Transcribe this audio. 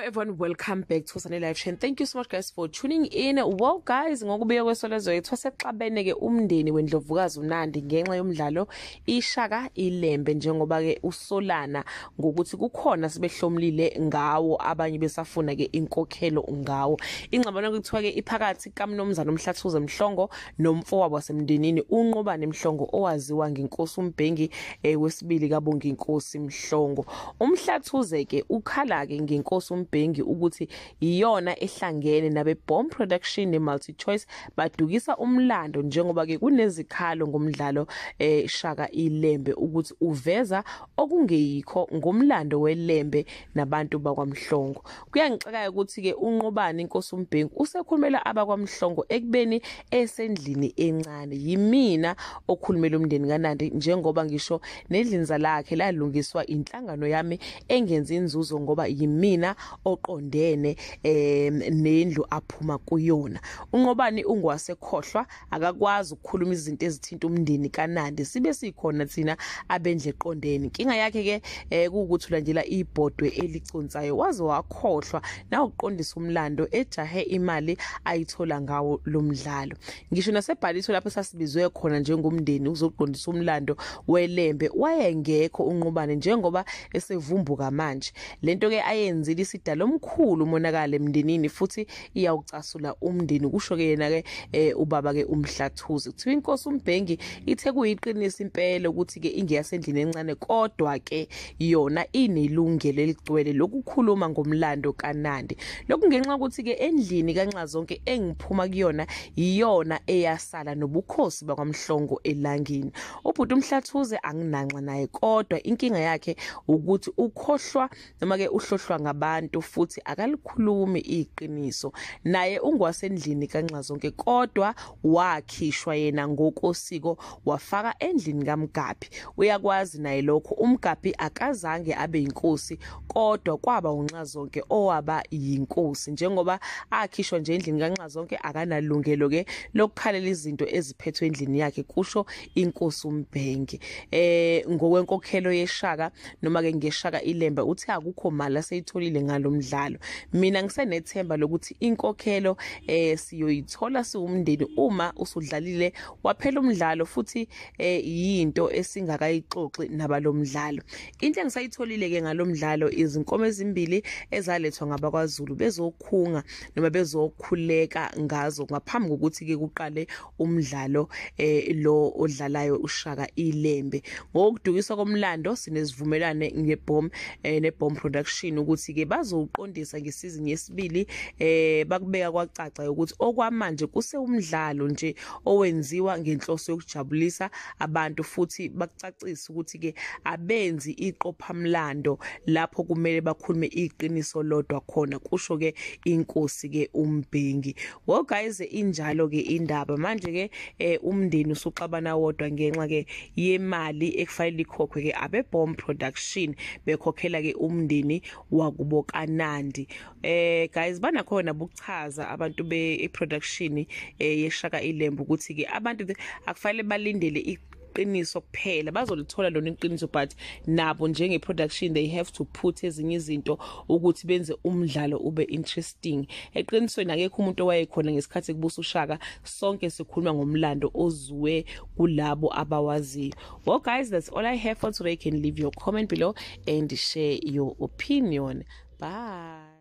Everyone, welcome back to Sunday Live Chain. Thank you so much, guys, for tuning in. Well, guys, ngokubika kweSolezwe sexabene ke umndeni wendlovukazi uNandi ngenxa yomdlalo iShaka Ilembe, njengoba ke usolana ngokuthi kukhona sibehlomlile ngawo, abanye besafuna ke inkokhelo ngawo. Ingxabano kuthiwa ke iphakathi kaMnumzana uMhlathuze Mhlongo nomfowabo wasemndenini uNqobane Mhlongo, owaziwa ngenkosi uMbhengi wesibili kaBonginkosi Mhlongo. UMhlathuze ke ukhala ke ngenkosi uMbhengi ukuthi iyona ehlangene nabe Bomb Production ne Multi Choice badukisa umlando, njengoba ke kunezikhalo ngomdlalo Shaka Ilembe ukuthi uveza okungeyikho ngomlando weLembe nabantu bakwaMhlongo. Kuyangixaka ukuthi ke uNqobani inkosi uMbhengi usekhulumela abakwaMhlongo ekubeni esendlini encane. Yimina okhulumela umndeni kaNandi, njengoba ngisho nedlinza lakhe lalungiswa inhlangano yami engenzi inzuzo, ngoba yimina oqondene nendlu aphuma kuyona. UNqobani ungwasekhohlwa, akakwazi ukukhuluma izinto ezithinta umndeni kaNandi, sibe sikhona thina abendle eqondene. Inkinga yakhe ke kuwukuthi ulandela ibhodwe eliconsayo, waze wakhohlwa nawuqondisa umlando ejahe imali ayithola ngawo lo mdlalo. Ngisho nasebhaliso lapho sasibizwe khona njengomndeni uzoqondisa umlando weLembe, wayengekho uNqobane njengoba esevumbuka manje. Lento ke ayenzile isidala omkhulu umonakalo emndenini futhi iyawucasula umndeni, kusho ke yena ke ubaba ke uMhlathuze. Kuthiwa inkosi uMbhengi ithe kuyiqinisa impela ukuthi ke ingeyasendlini encane, kodwa ke yona inelungelo eligcwele lokukhuluma ngomlando kaNandi. Lokhu ngenxa ukuthi ke endlini kaNxazonke engiphuma kuyona iyona eyasala nobukhosi bakwaMhlongo elangeni. Ubhuti uMhlathuze anginanxa naye, kodwa inkinga yakhe ukuthi ukhohlwa noma ke uhlohlwa ngabantu futhi akalikhulumi iqiniso. Naye ungwasendlini kaNxazonke, kodwa wakhishwa yena ngokosiko wafaka endlini kaMgabhi. Uyakwazi naye lokho, uMgabhi akazange abe yinkosi, kodwa kwaba uNxazonke owaba yinkosi. Njengoba akhishwa nje endlini kaNxazonke, akanalungelo ke lokukhalela izinto eziphethwe endlini yakhe, kusho inkosi uMbhengi. Ngokwenkokhelo yeShaka noma ke ngeShaka Ilembe, uthi akukho mali aseyitholile ngalomdlalo. Mina ngisenethemba lokuthi inkokhelo siyoyithola siwumndeni uma usudlalile waphela umdlalo, futhi yinto esingakayixoxi nabalomdlalo. Into engisayitholile ke ngalomdlalo izinkomo ezimbili ezalethwa ngabakwaZulu bezokhunga noma bezokhuleka ngazo ngaphambi kokuthi ke kuqale umdlalo lo odlalayo uShaka Ilembe. Ngokudukiswa komlando sinezivumelane ngeBomb neBomb Production ukuthi ke bazowuqondisa ngesizini yesibili. Bakubeka kwacaca ukuthi okwamanje kusewumdlalo nje owenziwa ngenhloso yokujabulisa abantu, futhi bakucacisa ukuthi ke abenzi iqophamlando lapho kumele bakhulume iqiniso lodwa khona, kusho ke inkosi ke uMbhengi. Well guys, injalo ke indaba manje ke umndeni usuxabana wodwa ngenxa ke yemali ekufanele ikhokhwe ke abe Bomb Production bekhokhela ke umndeni wakubo kaNandi. Guys, banakhona buchaza abantu be production yeShaka Ilembe ukuthi ke abantu akufanele balindele iqiniso kuphela, bazolithola lona iqiniso, but nabo njenge production they have to put ezinye izinto ukuthi benze umdlalo ube interesting. Eqinisweni akekho umuntu owayekhona ngesikhathi kubusa uShaka, sonke sikhuluma ngomlando ozuwe kulabo abawaziyo. Well guys, that's all I have for today. You can leave your comment below and share your opinion. Bye.